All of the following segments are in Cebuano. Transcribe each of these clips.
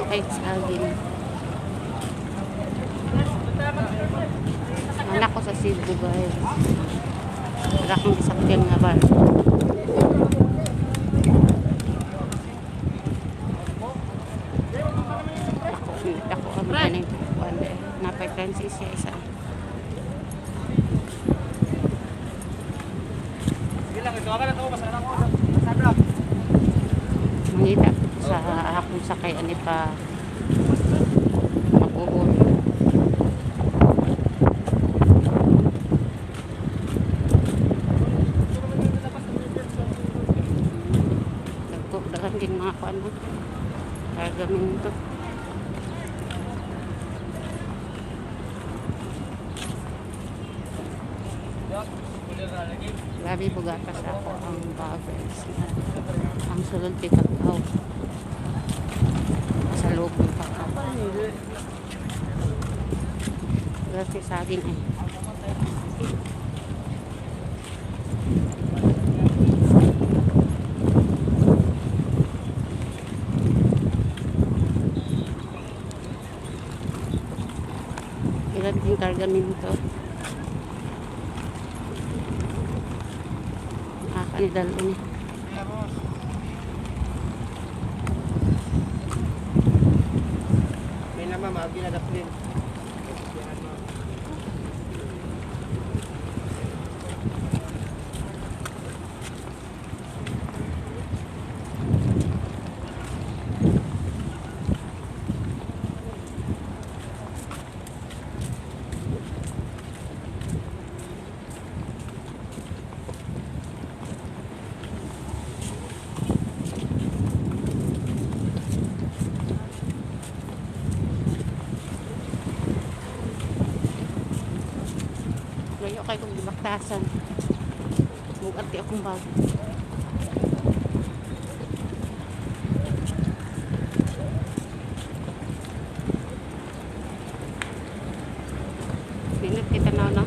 Kay saging. Anak ko sa Cebu, guys. Wala akong gisakyan nga bar. Ako, ako ang ganing kuan eh. Napay Francis siya isa. Mangita sa akong sakay ani pa mag-uol. Dagko, daghan din mga kuan mo. Kargaminto. Grabe bugatas ako ang guys. Ang sulod kay kakao. Sa loob ng kakao. Grabe saging eh. Ilan din kargaminto. Nakakanidalo ni. May naman, mga ginadaplin. Layo kay kong gibaktasan. Bugat di akong bag. Pinat kita na, no?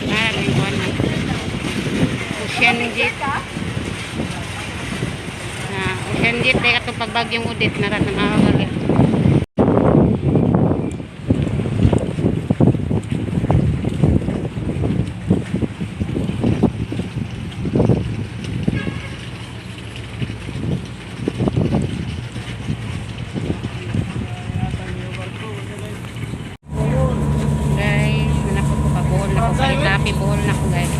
Ah, may kuwan na. Ocean Gate. Ah, Ocean Gate dahil katong pagbagyong Odette naratanawa gali. Guys, manako ko pa buhol na ko palit happy buhol na ko, guys.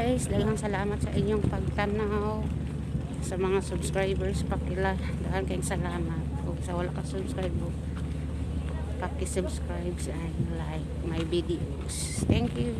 guys. Daghang salamat sa inyong pagtanaw. Sa mga subscribers, pakila. Daghan kayong salamat. Ug sa wala ka subscribe, paki-subscribe and like my videos. Thank you.